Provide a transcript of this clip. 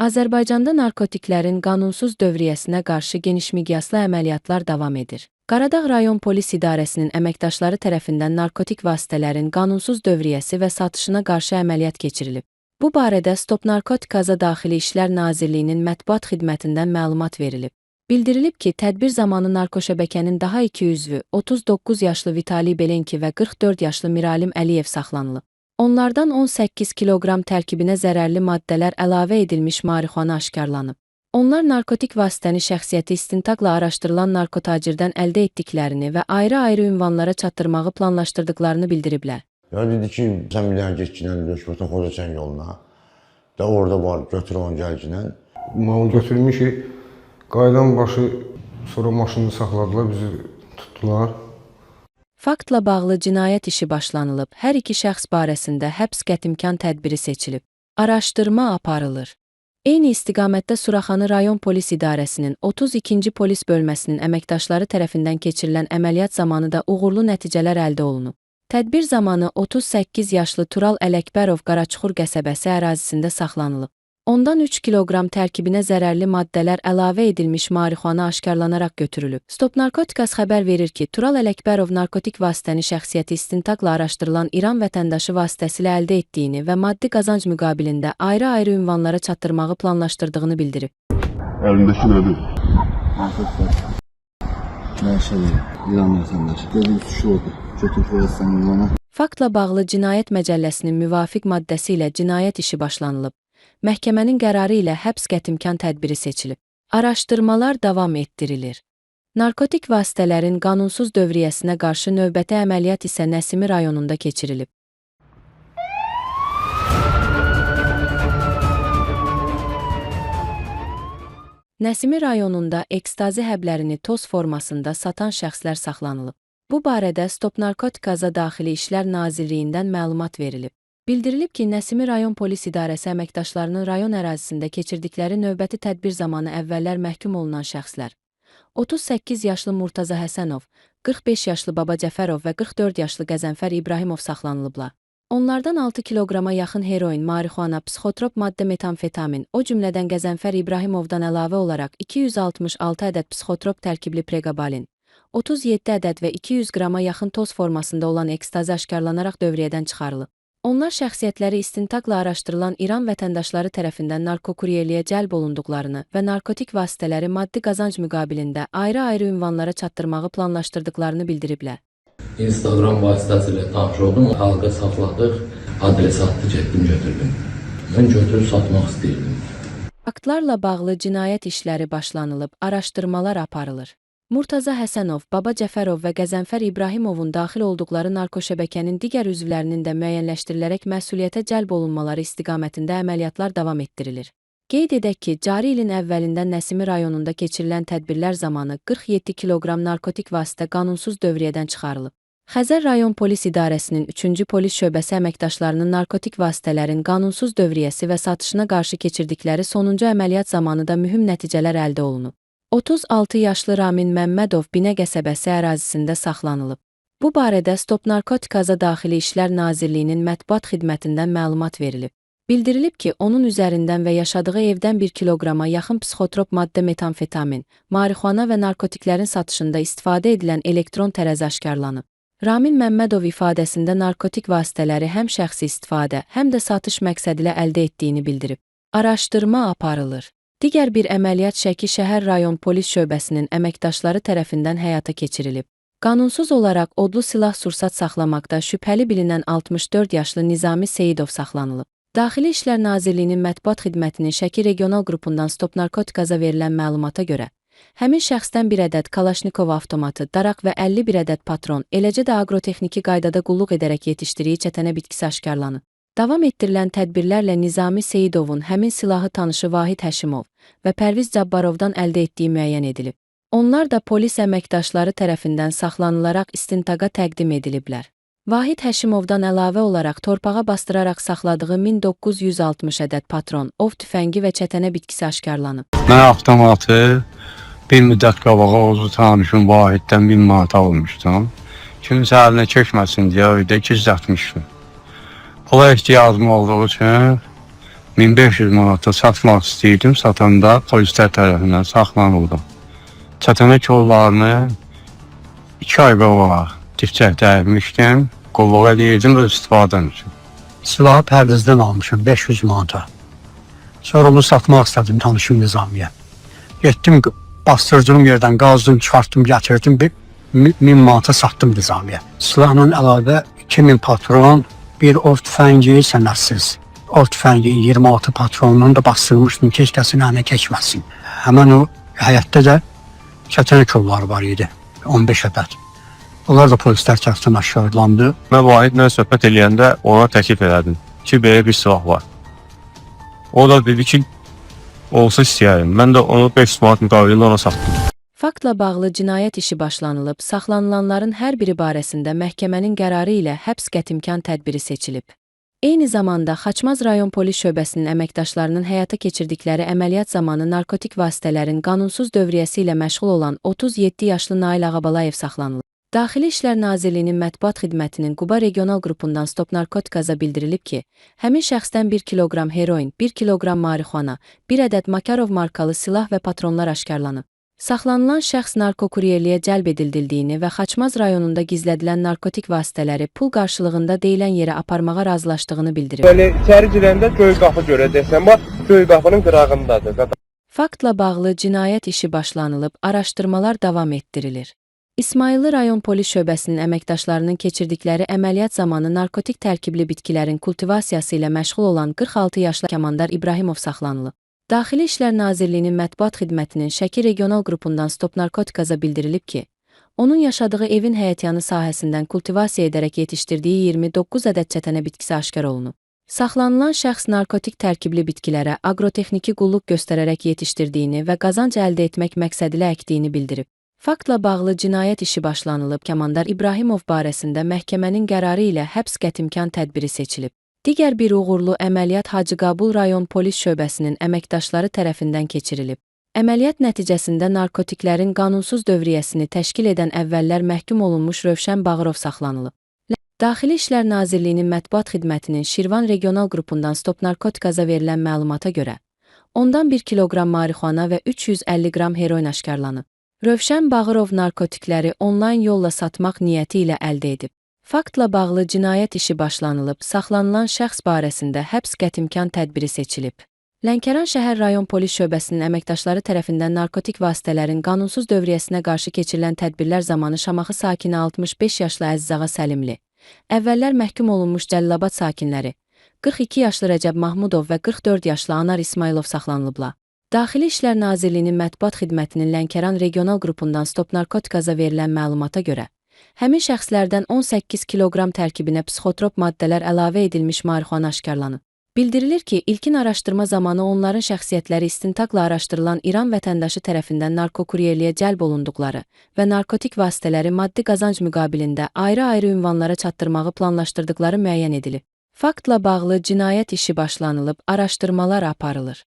Azərbaycanda narkotiklərin qanunsuz dövriyyəsinə qarşı genişmiqyaslı əməliyyatlar davam edir. Qaradağ rayon polis idarəsinin əməkdaşları tərəfindən narkotik vasitələrin qanunsuz dövriyyəsi və satışına qarşı əməliyyat keçirilib. Bu barədə Stop Narkotikaza Daxili İşlər Nazirliyinin mətbuat xidmətindən məlumat verilib. Bildirilib ki, tədbir zamanı narkoşəbəkənin daha iki üzvü, 39 yaşlı Vitali Belenki və 44 yaşlı Miralim Əliyev saxlanılıb. Onlardan 18 kiloqram tərkibinə zərərli maddələr əlavə edilmiş marixuana aşkarlanıb. Onlar narkotik vasitəni şəxsiyyəti istintaqla araşdırılan narkotacirdən əldə etdiklərini və ayrı-ayrı ünvanlara çatdırmağı planlaşdırdıqlarını bildiriblər. Ya dedi ki, sən bir dənə get ginən Lökbatan Xocasən yoluna. Da orada var, götür onu gəl ginən. Malı götürmüşük. Qayıdan başı sonra maşını saxladılar, bizi tutdular. Faktla bağlı cinayət işi başlanılıb. Hər iki şəxs barəsində həbs qətimkan tədbiri seçilib. Araşdırma aparılır. Eyni istiqamətdə Suraxanı rayon polis idarəsinin 32-ci polis bölməsinin əməkdaşları tərəfindən keçirilən əməliyyat zamanı da uğurlu nəticələr əldə olunub. Tədbir zamanı 38 yaşlı Tural Ələkbərov Qaraçuxur qəsəbəsi ərazisində saxlanılıb. Ondan 3 kiloqram tərkibinə zərərli maddələr əlavə edilmiş marixuana aşkarlanaraq götürülüb. Stop Narkotikas xəbər verir ki, Tural Ələkbərov narkotik vasitəni şəxsiyyəti istintaqla araşdırılan İran vətəndaşı vasitəsilə əldə etdiyini və maddi qazanc müqabilində ayrı-ayrı ünvanlara çatdırmağı planlaşdırdığını bildirib. Əlindəki nədir? Narkotiklər. Nəşəli, İran vətəndaşı. Dedi suçlu oldu. Götür qoyasan ünvana. Faktla bağlı Cinayət Məcəlləsinin müvafiq maddəsi ilə cinayət işi başlanılıb. Məhkəmənin qərarı ilə həbs qətimkan tədbiri seçilib. Araşdırmalar davam etdirilir. Narkotik vasitələrin qanunsuz dövriyyəsinə qarşı növbəti əməliyyat isə Nəsimi rayonunda keçirilib. Nəsimi rayonunda ekstazi həblərini toz formasında satan şəxslər saxlanılıb. Bu barədə Stop Narkotikaza Daxili İşlər Nazirliyindən məlumat verilib. Bildirilib ki, Nəsimi rayon polis idarəsi əməkdaşlarının rayon ərazisində keçirdikləri növbəti tədbir zamanı əvvəllər məhkum olunan şəxslər 38 yaşlı Murtaza Həsənov, 45 yaşlı Baba Cəfərov və 44 yaşlı Qəzənfər İbrahimov saxlanılıblar. Onlardan 6 kiloqrama yaxın heroin, marixuana, psixotrop maddə metamfetamin, o cümlədən Qəzənfər İbrahimovdan əlavə olaraq 266 ədəd psixotrop tərkibli preqabalin, 37 ədəd və 200 qrama yaxın toz formasında olan ekstazi aşkarlanaraq dövriyyədən çıxarılıb. Onlar şəxsiyyətləri istintaqla araşdırılan İran vətəndaşları tərəfindən narkokuryerliyə cəlb olunduqlarını və narkotik vasitələri maddi qazanc müqabilində ayrı-ayrı ünvanlara çatdırmağı planlaşdırdıqlarını bildiriblər. Instagram vasitəsilə tanış oldum, əlaqə saxladıq, adres atdı, getdim götürdüm. Mən götürüb satmaq istəyirdim. Faktlarla bağlı cinayət işləri başlanılıb, araşdırmalar aparılır. Murtaza Həsənov, Baba Cəfərov və Qəzənfər İbrahimovun daxil olduqları narkoşəbəkənin digər üzvlərinin də müəyyənləşdirilərək məsuliyyətə cəlb olunmaları istiqamətində əməliyyatlar davam etdirilir. Qeyd edək ki, cari ilin əvvəlində Nəsimi rayonunda keçirilən tədbirlər zamanı 47 kiloqram narkotik vasitə qanunsuz dövriyyədən çıxarılıb. Xəzər rayon polis idarəsinin 3-cü polis şöbəsi əməkdaşlarının narkotik vasitələrin qanunsuz dövriyyəsi və satışına qarşı keçirdikləri sonuncu əməliyyat zamanı da mühüm nəticələr əldə olunub. 36 yaşlı Ramin Məmmədov Binə qəsəbəsi ərazisində saxlanılıb. Bu barədə Stop Narkotikaza Daxili İşlər Nazirliyinin mətbuat xidmətindən məlumat verilib. Bildirilib ki, onun üzərindən və yaşadığı evdən 1 kiloqrama yaxın psixotrop maddə metamfetamin, marixuana və narkotiklərin satışında istifadə edilən elektron tərəzi aşkarlanıb. Ramin Məmmədov ifadəsində narkotik vasitələri həm şəxsi istifadə, həm də satış məqsədilə əldə etdiyini bildirib. Araşdırma aparılır. Digər bir əməliyyat Şəki şəhər rayon polis şöbəsinin əməkdaşları tərəfindən həyata keçirilib. Qanunsuz olaraq odlu silah-sursat saxlamaqda şübhəli bilinən 64 yaşlı Nizami Seyidov saxlanılıb. Daxili İşlər Nazirliyinin mətbuat xidmətinin Şəki regional qrupundan Stop Narkotikaza verilən məlumata görə, həmin şəxsdən bir ədəd Kalaşnikov avtomatı, daraq və 51 ədəd patron, eləcə də aqrotexniki qaydada qulluq edərək yetişdirdiyi çətənə bitkisi aşkarlanıb. Davam etdirilən tədbirlərlə Nizami Seyidovun həmin silahı tanışı Vahid Həşimov və Pərviz Cabbarovdan əldə etdiyi müəyyən edilib. Onlar da polis əməkdaşları tərəfindən saxlanılaraq istintaqa təqdim ediliblər. Vahid Həşimovdan əlavə olaraq torpağa bastıraraq saxladığı 1960 ədəd patron, ov tüfəngi və çətənə bitkisi aşkarlanıb. Mən avtomatı bir müddət qabağa o tanışım Vahiddən 1000 manat almışdım. Kimsə əlinə çəkməsin deyə evdə gizlətmişdim. Pula ehtiyacım olduğu üçün 1500 manata satmaq istəyirdim. Satanda polislər tərəfindən saxlanıldım. Çətənə kollarını 2 ay qabaq dipçəkləmişdim. Qulluq eləyirdim öz istifadəm üçün. Silahı Pərvizdən almışım 500 manata. Sonra onu satmaq istədim tanışım Nizamiyə. Getdim bastırdığım yerdən qazdım, çıxartdım, gətirdim bir 1000 manata satdım Nizamiyə. Silahla əlavə 2000 patron, bir ov tüfəngi sənədsiz. Ov tüfəngi 26 patronunu da bastırmışdım ki, heç kəsin əlinə keçməsin. Həmin o həyətdə də çətənə kolları var idi. 15 ədəd. Onlar da polislər tərəfindən aşkarlandı. Mən Vahidlə söhbət eləyəndə ona təklif elədim ki, belə bir silah var. O da dedi ki, olsa istəyərim. Mən də onu 500 manat müqabilində ona satdım. Faktla bağlı cinayət işi başlanılıb, saxlanılanların hər biri barəsində məhkəmənin qərarı ilə həbs qətimkan tədbiri seçilib. Eyni zamanda Xaçmaz rayon polis şöbəsinin əməkdaşlarının həyata keçirdikləri əməliyyat zamanı narkotik vasitələrin qanunsuz dövriyyəsi ilə məşğul olan 37 yaşlı Nail Ağabalayev saxlanılıb. Daxili İşlər Nazirliyinin mətbuat xidmətinin Quba regional qrupundan Stop Narkotikaza bildirilib ki, həmin şəxsdən 1 kiloqram heroin, 1 kiloqram marixuana, 1 ədəd Makarov markalı silah və patronlar aşkarlanıb. Saxlanılan şəxs narkokuryerliyə cəlb edildiyini və Xaçmaz rayonunda gizlədilən narkotik vasitələri pul qarşılığında deyilən yerə aparmağa razılaşdığını bildirib. Belə içəri girəndə göy qapı görəcəksən. Bax, göy qapının qırağındadır. Faktla bağlı cinayət işi başlanılıb, araşdırmalar davam etdirilir. İsmayıllı rayon polis şöbəsinin əməkdaşlarının keçirdikləri əməliyyat zamanı narkotik tərkibli bitkilərin kultivasiyası ilə məşğul olan 46 yaşlı Kəmandar İbrahimov saxlanılıb. Daxili İşlər Nazirliyinin mətbuat xidmətinin Şəki regional qrupundan Stop Narkotikaza bildirilib ki, onun yaşadığı evin həyətyanı sahəsindən kultivasiya edərək yetişdirdiyi 29 ədəd çətənə bitkisi aşkar olunub. Saxlanılan şəxs narkotik tərkibli bitkilərə aqrotexniki qulluq göstərərək yetişdirdiyini və qazanc əldə etmək məqsədilə əkdiyini bildirib. Faktla bağlı cinayət işi başlanılıb, Kəmandar İbrahimov barəsində məhkəmənin qərarı ilə həbs qətimkan tədbiri seçilib. Digər bir uğurlu əməliyyat Hacıqabul rayon polis şöbəsinin əməkdaşları tərəfindən keçirilib. Əməliyyat nəticəsində narkotiklərin qanunsuz dövriyyəsini təşkil edən əvvəllər məhkum olunmuş Rövşən Bağırov saxlanılıb. Daxili İşlər Nazirliyinin mətbuat xidmətinin Şirvan regional qrupundan Stop Narkotikaza verilən məlumata görə, ondan 1 kiloqram marixuana və 350 qram heroin aşkarlanıb. Rövşən Bağırov narkotikləri onlayn yolla satmaq niyyəti ilə əldə edib. Faktla bağlı cinayət işi başlanılıb, saxlanılan şəxs barəsində həbs qətimkan tədbiri seçilib. Lənkəran şəhər rayon polis şöbəsinin əməkdaşları tərəfindən narkotik vasitələrin qanunsuz dövriyyəsinə qarşı keçirilən tədbirlər zamanı Şamaxı sakini 65 yaşlı Əzizağa Səlimli, əvvəllər məhkum olunmuş Cəlilabad sakinləri, 42 yaşlı Rəcəb Mahmudov və 44 yaşlı Anar İsmailov saxlanılıblar. Daxili İşlər Nazirliyinin mətbuat xidmətinin Lənkəran regional qrupundan Stop Narkotikaza verilən məlumata görə, həmin şəxslərdən 18 kiloqram tərkibinə psixotrop maddələr əlavə edilmiş marixuana aşkarlanıb. Bildirilir ki, ilkin araşdırma zamanı onların şəxsiyyətləri istintaqla araşdırılan İran vətəndaşı tərəfindən narkokuryerliyə cəlb olunduqları və narkotik vasitələri maddi qazanc müqabilində ayrı-ayrı ünvanlara çatdırmağı planlaşdırdıqları müəyyən edilib. Faktla bağlı cinayət işi başlanılıb, araşdırmalar aparılır.